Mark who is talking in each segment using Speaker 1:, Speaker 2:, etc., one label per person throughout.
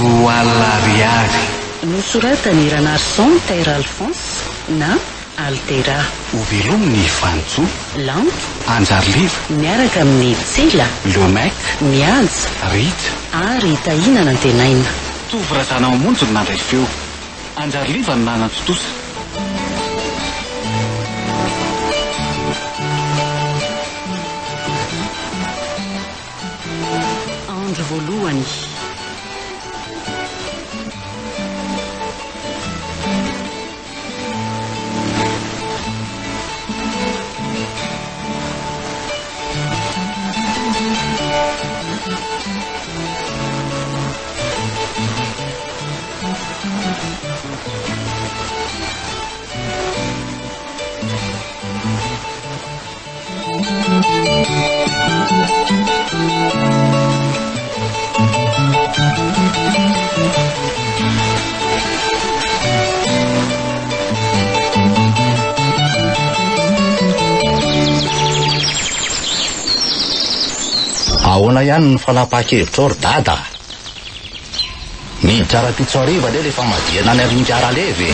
Speaker 1: 20 ariary.
Speaker 2: Nosoratan'i Ranarison Terre Alphonse na Altera.
Speaker 1: Hovelomin'i Vanintsoa.
Speaker 2: Lanto.
Speaker 1: Anjariliva.
Speaker 2: Miaraka amin'i Tsela.
Speaker 1: Le Mec.
Speaker 2: Mihaja.
Speaker 1: Rija.
Speaker 2: Ary Tahiana Nantenaina.
Speaker 1: Tovo Razanamamonjy no nandray feo. Anjariliva no nanatontosa.
Speaker 2: Andro voalohany.
Speaker 3: Ahoana ihany ny fanapahan-kevitrao ry dada a? Miditra rahampitso hariva anie ilay famadihana any Aringa Ralevy e!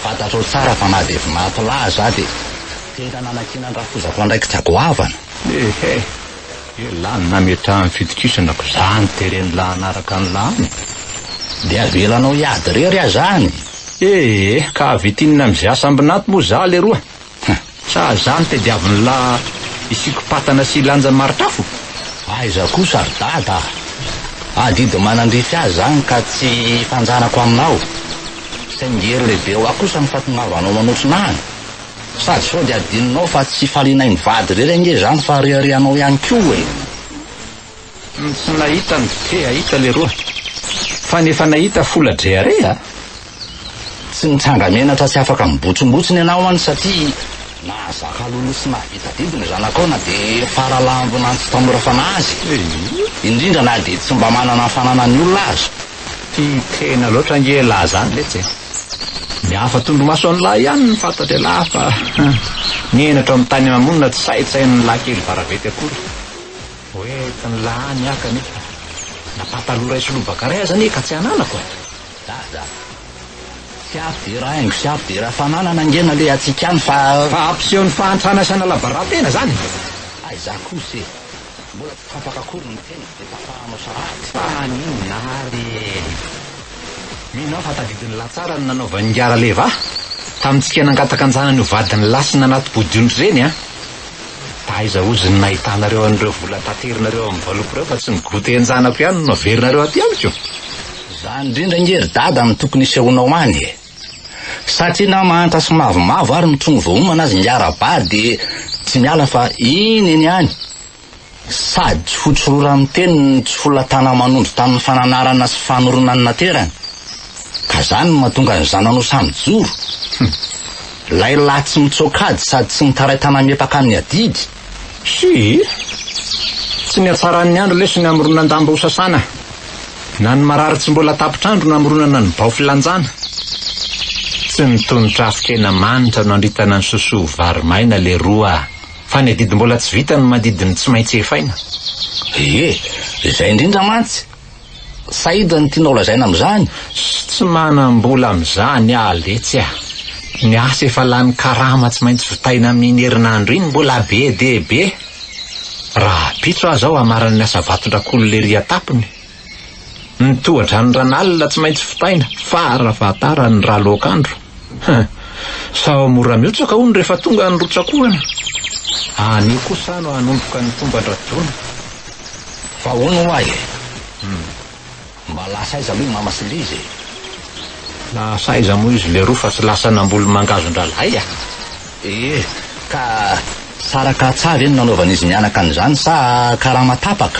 Speaker 3: Fantatrao tsara fa na dia vinato lahy aza aho dia tena nanankinan-drafozako andraikitra goavana.
Speaker 4: Ehe, elah no nametrahan'ny fitokisana ko za no teren'lah hanaraka an'lah any.
Speaker 3: Dia avelanao hiady irery aho zany?
Speaker 4: Ee, ka hahavita inona amin'izay asa ambinato moa za leroa? Sa za no tediavin'lah hisiko-patana sy hilanja maritr'afo?
Speaker 3: Aiza kosa ry dada a! Adidy manandrify ahy izany ka tsy hifanjanako aminao. Saingy hery lehibe ho ahy kosa ny fahatongavanao manotrona ahy. Sady sao dia adinonao fa tsy falianay mivady irery ange izany fa reharehanao ihany koa e!
Speaker 4: Ny tsy nahita no te hahita leroa. Fa ny efa nahita fola-drehareha.
Speaker 3: Tsy mitsanga-menatra tsy afaka mibotsombotsona ianao any satria nahazaka loloha sy nahavita adidy ny zanakao na dia fara lambo nantsy tanora fanahy azy. Indrindra na dia tsy mba manana ny fananan'ny olona aza.
Speaker 4: Tia tena loatra ange elah zany letsy e. Ny hafa tondromaso an'lah ihany no fantatr'elah fa ny henatra ao amin'ny tany ama-monina tsy saintsain'lah kely varavety akory. Hoentin'lah any aho kanefa na pataloha iray sy lobaka iray aza anie ka tsy ananako e.
Speaker 3: Dada, tsy ampy dia raha haingo sy ampy dia raha fananana ange nalehantsika any fa.
Speaker 4: Fa hampiseho ny fahantrana sy hanala-barà-tena zany?
Speaker 3: Aiza kosa e! Mbola tsy tapaka akory ny teniko dia tafahanao sahady.
Speaker 4: Fa haninona ary e? Mino aho fa tadidin'lah tsara ny nanaovan'i Ingahy Raleva ahy, tamintsika nangataka an-janany ho vadin'lah sy nanato-bodiondry ireny an! Taiza hozy ny nahitanareo an'ireo vola taterinareo amin'ny valopy ireo fa tsy ny goûter an-janako ihany no averinareo aty amiko?
Speaker 3: Izany indrindra ange ry dada no tokony hisehoanao any e! Satria na mahantra sy mavomavo ary mitrongy vao homana aza ingahy Rabary dia tsy miala fa iny eny ihany. Sady tsy fotsy rora amin'ny teny no tsy fola-tana-manondro tamin'ny fananarana sy fanorona ny naterany. Ka zany no mahatonga ny zanany ho sahy mijoro. Hum. Lay lahy tsy mitsoak'ady sady tsy mitaray tana-miepaka amin'ny adidy.
Speaker 4: Tsia. Tsy ny hatsaran'ny andro lesy ny hamoronan-damba ho sasana. Na ny marary tsy mbola tapitr'andro no hamoronana ny bao filanjana. Tsy ny tonotr'afon-kena manitra no handritana ny sosoa vary maina leroa a. Fa ny adidy mbola tsy vita no mandidy ny tsy maintsy efaina.
Speaker 3: Ie, izay indrindra mantsy. Saïd no tianao lazaina amin'izany?
Speaker 4: Tsy manam-bola amin'izany aho letsy a! Ny asa efa lany karama tsy maintsy vitaina amin'iny herinandro iny mbola be dia be. Rahampitso aho izao hamarana ny asa vaton-drakolo lery an-tapony. Ny tohadrano ranalina tsy maintsy vitaina, fara fahatarany ny raloak'andro. Hein! Sao mora mihotsaka hono rehefa tonga ny rotsak'orana. Anio kosa aho no hanomboka ny tomban-dRajono.
Speaker 3: Fa hono hoa e! Mba lasa aiza aloha i mama sy Liza e?
Speaker 4: Lasa aiza moa izy leroa fa tsy lasa namboly mangazon-dralahy a!
Speaker 3: Ee, ka saraka tsa ve no nanaovan'izy mianaka an'izany sa karama tapaka?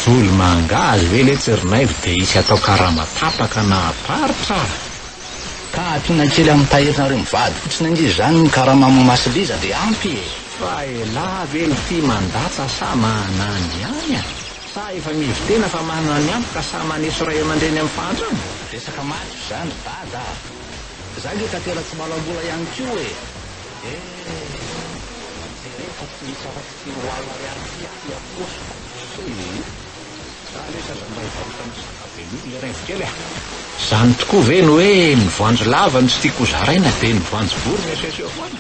Speaker 4: Voly mangahazo ve letsy ry Naivo dia hisy atao karama tapaka na aparitra a!
Speaker 3: Ka ampiana kely amin'ny tahirinareo mivady fotsiny ange izany ny karama mama sy Liza dia ampy e!
Speaker 4: Fa elah ve ity mandatsa sa manany ihany a! Sa efa mihevi-tena fa manana ny ampy ka sa maneso ray aman-dreny amin'ny fahantrana?
Speaker 3: Resaka matotra izany ry dada a! Za nge ka tena tsy manam-bola ihany koa e! Eh! Jereo fa tsy misy afa-tsy ity 20 ariary ity aty am-paosiko. Ee!
Speaker 4: Za lesy aza mba hivarotana saka-belolo le raivo kely a! Zany tokoa ve ny hoe ny voanjo lava no tsy tiako ho zaraina dia ny voanjo bory no esoeso eo foana?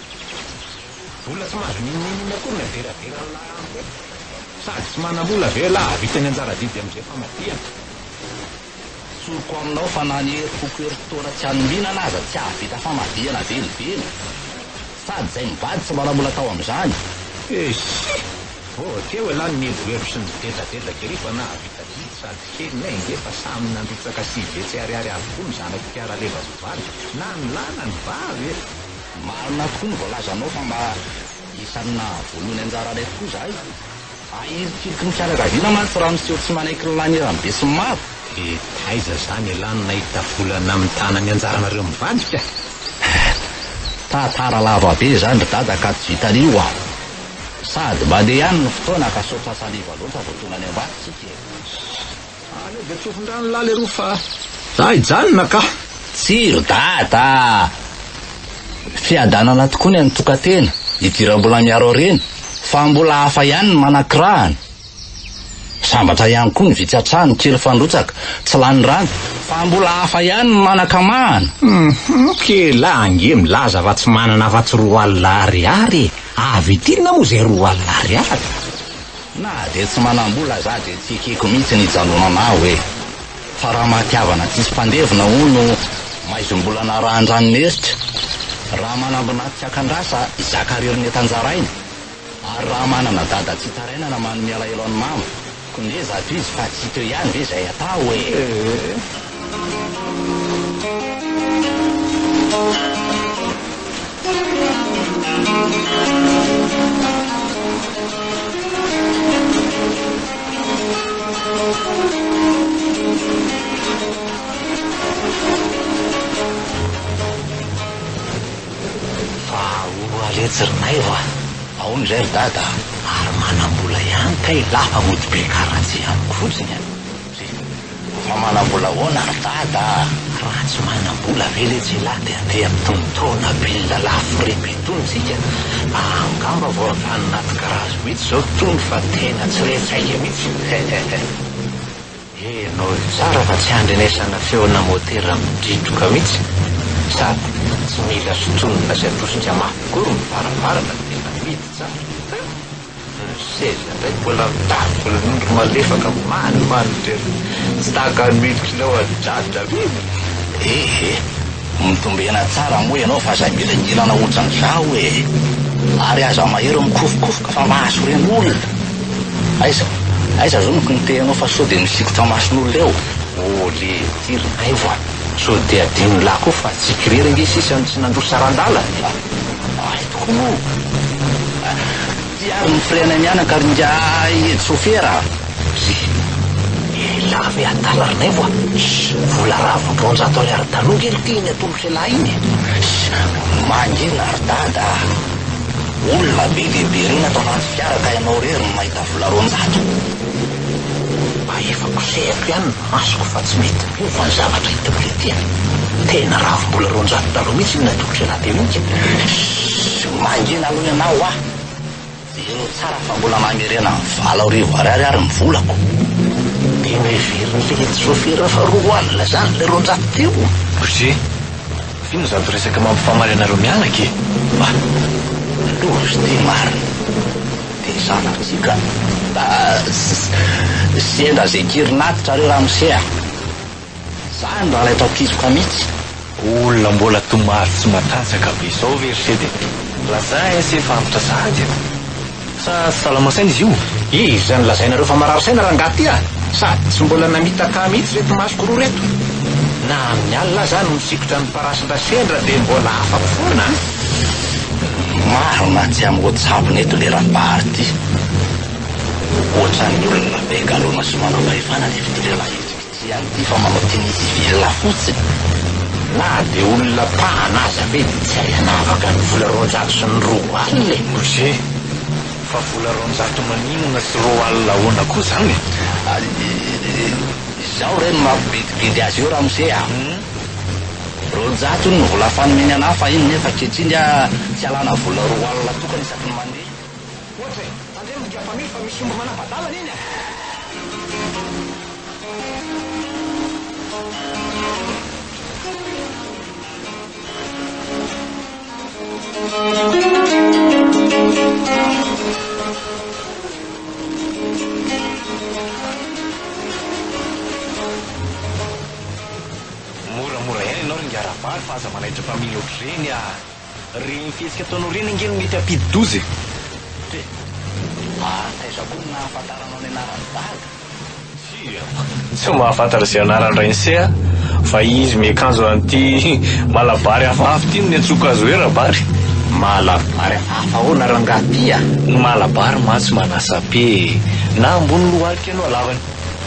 Speaker 4: Vola tsy mahazo n'inon'inona akory ny aderaderan'ny lahy amiko eto. Sady tsy manam-bola ve lahy hahavita ny anjara adidy amin'izay famadihana?
Speaker 3: Tsoriko aminao fa na ny herim-poko herintaona tsy anominana aza tsy hahavita famadihana velively. Sady izay mivady tsy manam-bola atao amin'izany.
Speaker 4: Eisy! Vao teo elah ny nieboebo sy nidedradedrak ery fa nahavita adidy sady henonay ange fa samy nandrotsaka 900 ariary avokoa ny zanak'i Mpiaraleva mivady na ny lahy na ny vavy e!
Speaker 3: Marina tokoa ny voalazanao fa mba isan'ny nahavoaloha ny anjaranay tokoa izahay. Ahirikiriky ny fianakaviana mantsy raha miseho tsy manaiky ny lany eran'ny besinimaro.
Speaker 4: Dia taiza izany elah no nahita vola namitana ny anjaranareo mivady ka?
Speaker 3: Tantara lava be izany ry dada ka tsy vitan'io aho. Sady mandeha ihany ny fotoana ka sao tratra hariva loatra vao tonga any Ambato tsika e.
Speaker 4: Aleo dia tsofin-drano lahy leroa fa za hijanona ka.
Speaker 3: Tsia ry dada a! Fiadanana tokoa ny an'ny tokan-tena, idiram-bola miaro harena, fa mbola hafa ihany ny manan-kirahana. Sambatra ihany koa ny vitsy hatrany, kely fandrotsaka, tsy lany rano, fa mbola hafa ihany ny manan-kamahana.
Speaker 4: Hum, k'elah ange milaza fa tsy manana afa-tsy 20 ariary e! Avy ity inona moa izay 20 ariary?
Speaker 3: Na dia tsy manam-bola aza dia tsy ekeko mihitsy ny hijanonana aho e! Fa raha maty havana tsisy mpandevina hono maizim-bolana arahan-dranoneritra, raha manambina tsy akan-drasa hizaka irery ny entan-jaraina, ary raha manana dada tsy itarainana manome alahelo an'i mama, koa zato izy fa tsy hita eo ihany ve izay atao e!
Speaker 4: Fa ahoa letsy ry Naivo a!
Speaker 3: Ahoana izay ry dada a?
Speaker 4: Ary manam-bola ihany kay lahy fa mody be karatsy amiko fotsiny a!
Speaker 3: Fa manam-bola ahoana ry dada a?
Speaker 4: Raha tsy manam-bola ve letsy elah dia andeha amin'itony tônabila lafo be itony tsika? Angamba vao avy any anaty garazy mihitsy izao tony fa tena tsy re tsaika mihitsy. Hehehe. Henoy tsara fa tsy andrenesana feona motera midridroka mihitsy sady tsy mila sintonina sy atosika mafy akory ny varavarana dia efa mihidy tsara. Ny seza indray mbola mitafy volonondry malefaka manimanitra ery, tsy tahaka ny miditra ao an-dRadra iny.
Speaker 3: Ehe, mitombena tsara moa ianao fa aza mihilangilana otran'izao e! Ary aza mahery mikofokofoka fa mahasorena olona. Aiza, aiza zao no kintehanao fa sao dia misikotra mason'olona eo.
Speaker 4: Oh leity ry Naivo a! Sao dia adinon'lah koa fa tsika irery ange sisa no tsy nandroso saran-dalana e!
Speaker 3: Hay tokoa moa! Ty ary ny frais-nay mianaka ry ingahy edy sofera a!
Speaker 4: Ry elah ve adala ry Naivo a! Vola ravin-droanjato ariary taloha nge ry iny atolotr'elah iny e!
Speaker 3: Mangina ry dada a! Olona be dia be ireny ato anaty fiara ka ianao irery no mahita vola 200.
Speaker 4: Mba efa kosehiko ihany ny masoko fa tsy mety miova ny zavatra hitako lety a! Tena ravim-bola 200 taloha mihitsy iny natolotr'elah teo iny ka!
Speaker 3: Shh! Mangina aloha ianao a! Jereo tsara fa mbola mamerena 8000 ariary ary ny volako.
Speaker 4: Dia noheverin'ilay sôfera fa 20 izany ilay 200 teo.
Speaker 5: Roger, f'inona izato resaka mampifamaly anareo mianaka e?
Speaker 3: Ah! Loza ity marina. Dia zanatsika. Sendra izay kirinatitra reo ramose a! Zany raha ilay tao kizoka mihitsy.
Speaker 5: Olona mbola tomady tsy matanjaka be izao ve ry se dia lazain se fa antitra sahady a! Sa tsy salama saina izy io?
Speaker 4: Iza no lazainareo fa marary saina rangahy ty a! Sady tsy mbola namitaka ahy mihitsy ireto masoko roa ireto. Na amin'ny alina aza aho no misikotra ny parasin-dRasendra dia mbola afako foana a!
Speaker 3: Marina tsy amin'ny whatsapp-ny eto le rabary ty. Ohatran'ny olona be galona sy manam-pahefana nefa ity lehilahy ity. Tsy an'ity fa manao tenue civile fotsiny.
Speaker 4: Na dia olona mpahana aza ve dia tsy hay hanavaka ny vola 200 sy ny 20 e!
Speaker 5: Roger, fa vola 200 maninona sy 20 ahoana koa izany e?
Speaker 3: Izao re no mampibedibidy azy io ramose a! 200 hono ny vola fanomeny anah fahiny nefa ankehitriny ah tsy alana vola 20 tokana isaky ny mandeha.
Speaker 4: Ohatra e, tandremo ry mpamily fa misy omby manapa-dalana eny a!
Speaker 5: Moramora ihany ianao ry ingahy Rabary fa aza manaitra mpamily ohatr'ireny ah! Ireny fihetsika ataonao ireny ange no mety hampidi-doza e!
Speaker 3: Tsia! Ary taiza koa no nahafantaranao ny anaran'i Dada?
Speaker 5: Tsia! Tsy mahafantatra izay anaran-drain'ise aho, fa izy miakanjo an'ity malabary hafahafa ity no niantsoako azy hoe Rabary.
Speaker 3: Malabary hafahafa ahoana rangahy ty a?
Speaker 5: Ny malabary mantsy manasa pe e! Na ambony lohalika no halavany.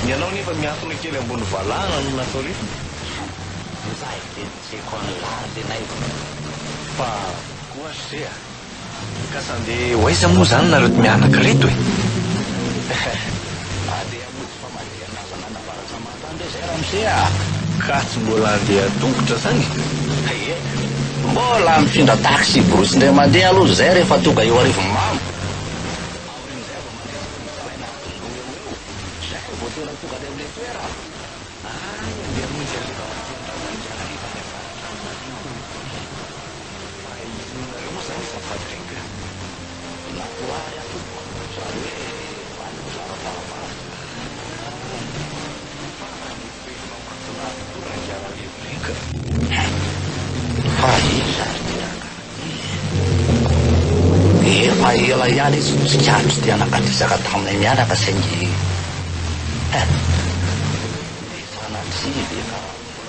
Speaker 5: Ny anao nefa mihantona kely ambony valahana no natao reto.
Speaker 3: Izay dia tsy haiko an'lah ry Naivo.
Speaker 5: Fa koa ry se a! Ka sandeha ho aiza moa izany nareo mianaka ireto e?
Speaker 3: Andeha hamonjy famadihana razana any Avaratsamato any re izay ramose a!
Speaker 5: Ka tsy mbola handeha an-tongotra izany?
Speaker 3: Ie, mbola mifindra taxi brousse indray mandeha aloha izay rehefa tonga eo Arivonimamo. Aorian'izay vao mandeha tongotra alaina adiny roa eo ho eo, izay vao tena tonga any amin'ilay toerana. Hay andeha hamonjy an'ilay famadihana razana any Avaratr'Antananarivo.
Speaker 5: Fa inonareo moa izany izy mivady ireny ka?
Speaker 3: Natoraly aho tompoko, izany hoe vadiko zara-paravavy.
Speaker 5: Fa mety ho efa mantona avokoa raha ingahy ireny ka.
Speaker 3: Fa iza ary ity rangahy ity e? Efa ela ihany izy no tsikaritro ity anakandrisaka taminay mianaka saingy eh! Sanatria ve ka mbola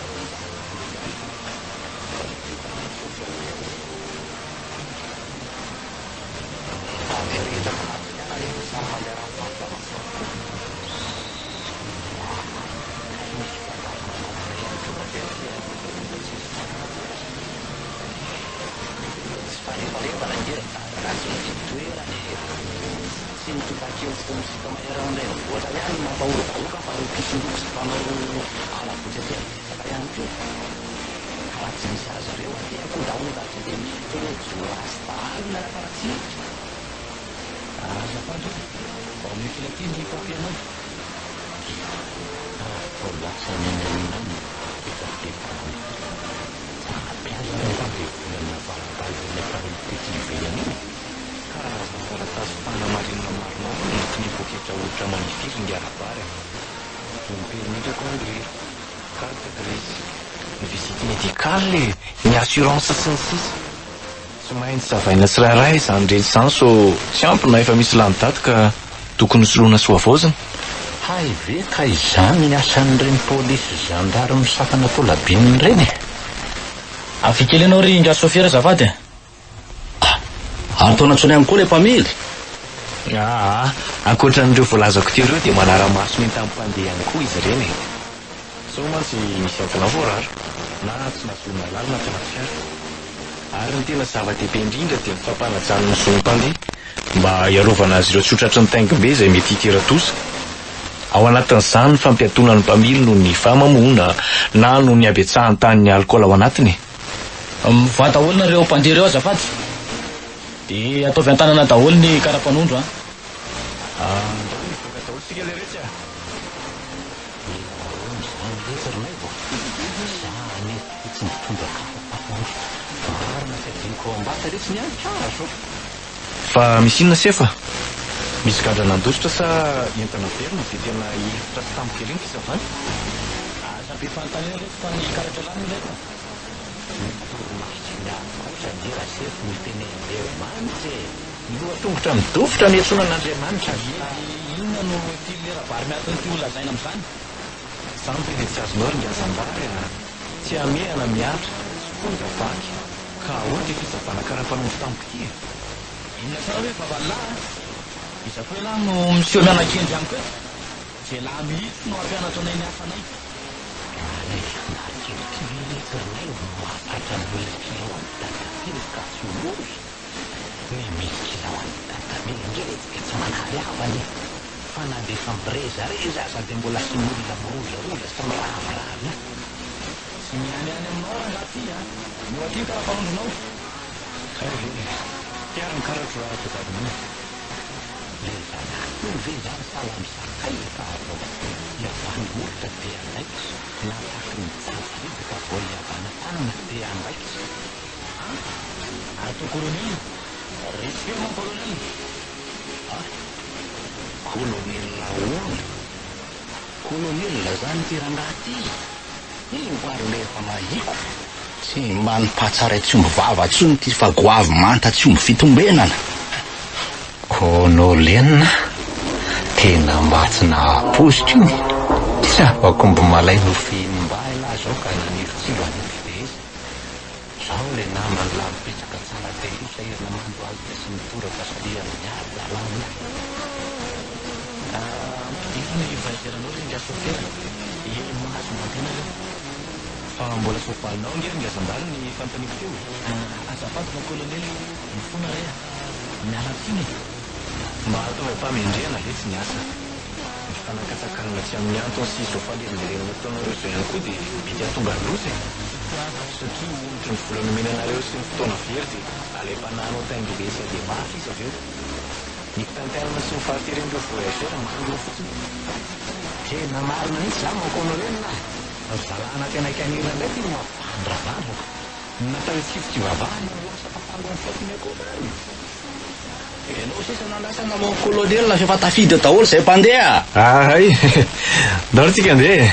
Speaker 3: Ka raha tsy misy azy ireo aty akoho daholo raha tsy dia mety hoe jiolahy sy dahalo miaraka ratsirika.
Speaker 1: Azafady ô, mba omeo kely aty ny papier-nao.
Speaker 3: Raha vao lasa any aoriana any efa depany. Ampy azy ary angamba io volana valalabalo mpamily tety ivelany io e.
Speaker 5: Karazana taratasy fanamarinana maromaro no nentin'ny poketra olitra manifiry ingahy Rabary a. Ny permis de conduire, carte grise, ny visite médicale e, ny assurance sy ny sisa. Tsy maintsy savaina tsirairay izany rehetra izany sao tsy ampy na efa misy lany daty ka tokony hosoloina sy hohavaozina.
Speaker 3: Hay ve ka izany ny asan'ireny polisy sy zandary misakana tolabine ireny e?
Speaker 1: Avia kely ianao ry ingahy sôfera azafady a!
Speaker 3: Ah! Ary toa nantsoina ihany koa ilay mpamily?
Speaker 5: Aa! Ankoatra an'ireo voalazako teo ireo dia manara-maso ny entan'ny mpandeha ihany koa izy ireny e! Sao mantsy misy entana voarara, na tsy nahazoana alalana ato anaty fiara. Ary ny tena zava-dehibe indrindra dia ny fampanajana ny zon'ny mpandeha, mba hiarovana azy ireo tsy ho tratry ny taingim-be izay mety hitera-doza. Ao anatin'izany ny fampiatoana ny mpamily noho ny fahamamoana na noho ny habetsahan-tahan'ny alikaola ao anatiny.
Speaker 1: Mivoaha daholo nareo mpandeha ireo azafady. Dia ataovy an-tanana daholo ny kara-panondro an.
Speaker 5: Andao hivoaka daholo isika leretsy a!
Speaker 3: Mila ronono izany letsy ry Naivo a! Za anie ity tsy mitondra kara-panondro. Marina tsy adinoko ao am-bata letsy ny ahy ka zao.
Speaker 5: Fa misy inona sefa? Misy gadra nandositra sa entana very no dia tena hihevitra sy tampoka ery ny fisavana?
Speaker 1: Aza be fanontaniana letsy fa ny karatra lany no ilaiko a!
Speaker 3: Ny torimaso ny ahy kosa ange Rasefo no tenenin-dRamanitra e! Ny loha-tongotra midofotra miantsoana an'Andriamanitra
Speaker 1: Ie, dia inona no tian'ilay Rabary miatona ity ho lazaina amin'izany?
Speaker 5: Izany ve dia tsy azonao ry ingahy zandary a! Tsy hamehana mihatra, tsy fonja vaky, ka ahoana ity fisavana kara-panondro tampoka ity e?
Speaker 1: Inona tsara hoe vavalahy a! Iza koa ialahy no miseho miana-kendry amiko eto? Izay lahy mihitsy no hampianatra anay ny asanay.
Speaker 3: Raha ilay zandary kely ity ve letsy ry Naivo no mahatratra ny olona kilao an'i Dadapelo ka tsy ho loza? Ny misy kilao an'i Dadapelo ange letsy ka tsy manary havana e! Fa na dia efa mirezareza aza dia mbola asian'olona mirozaroza sy miraviravy eo.
Speaker 1: Tsy mihanihany aminao rangahy ty a! Omeo aty ny kara-panondronao.
Speaker 5: Hay ve e! Ty ary ny karatro raha tadiavinao e!
Speaker 3: Ilay zalahy io ve izany sahala amin'ny sakay ka vao hihavana. Vaky ny molotra dia andraikitra, na vaky ny jajariba ka voahiavana tanana dia andraikitra.
Speaker 1: Ah! Ary toa colonel? Respect mon colonel!
Speaker 3: Ah! Colonel ahoana? Colonel zany ity rangahy ity? Ingo ary le efa mahiko. Tsy mba ny mpahatsara tsy omby vava tsony ity fa goavy manta tsy omby fitombenana.
Speaker 4: Colonel a! Tena mba tsy nahapoiziko iny. Tsy afaka omby malaina ho fehinim-bahy elah zao ka naniry tsilo any am-pivehezana. Zao le namany lahy mipetsaka tsara be io sahirana mandohalika sy mitoraka sahirana miady lalàna.
Speaker 1: Ampidiro ny valizeranao ry ingahy sôfera e mahazo mandeha nareo.
Speaker 5: Fa mbola tsy voavalinao ange ry ingahy zandary ny fanontaniako teo e.
Speaker 1: Azafady mon colonel, mifona re a. Miala tsiny e.
Speaker 5: Mba ataovy am-pahamendrehana letsy ny asa. Ny fanakatsakanana tsy amin'ny antony sy izao fanelingelenana ataonareo izao ihany koa dia mety hahatonga loza e! Satria onitry ny vola nomena anareo sy ny fotoana very dia alaim-panahy hanao taingile sy handeha mafy izy avy eo. Ny fitaintainana sy ny fahateren'ireo voyageurs mangina fotsiny.
Speaker 3: Tena marina mihitsy izany mon colonel a! Ry zalahy anaty anaikan'ila indray ity no mampivandravandra. Natao hitsivo-kivavahana no lasa papango ny fatin'ny akoho zany. Ianao sisa no andrasana mon colonel fa efa tafiditra daholo izay mpandeha.
Speaker 5: Ahay! Ndao tsika andeha e!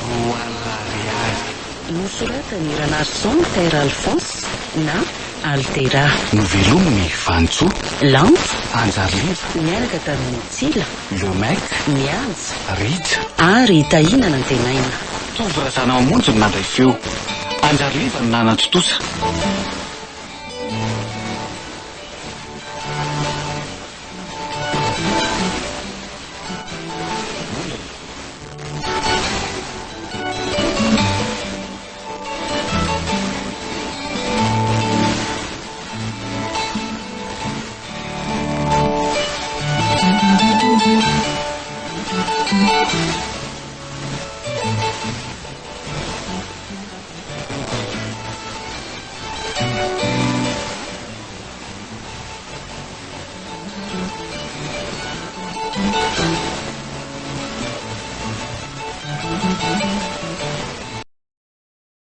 Speaker 3: Roa alina ariary.
Speaker 2: Nosoratan'i Ranarison Terre Alphonse na Altera.
Speaker 3: Novelomin'i Vanintsoa.
Speaker 2: Lanto.
Speaker 3: Anjariliva.
Speaker 2: Niaraka tamin'i Tsila.
Speaker 3: Le Mec.
Speaker 2: Mihaja.
Speaker 3: Rija.
Speaker 2: Ary Tahiana Nantenaina.
Speaker 3: Tovo Razanamamonjy no nandray feo. Anjariliva no nanatontosa.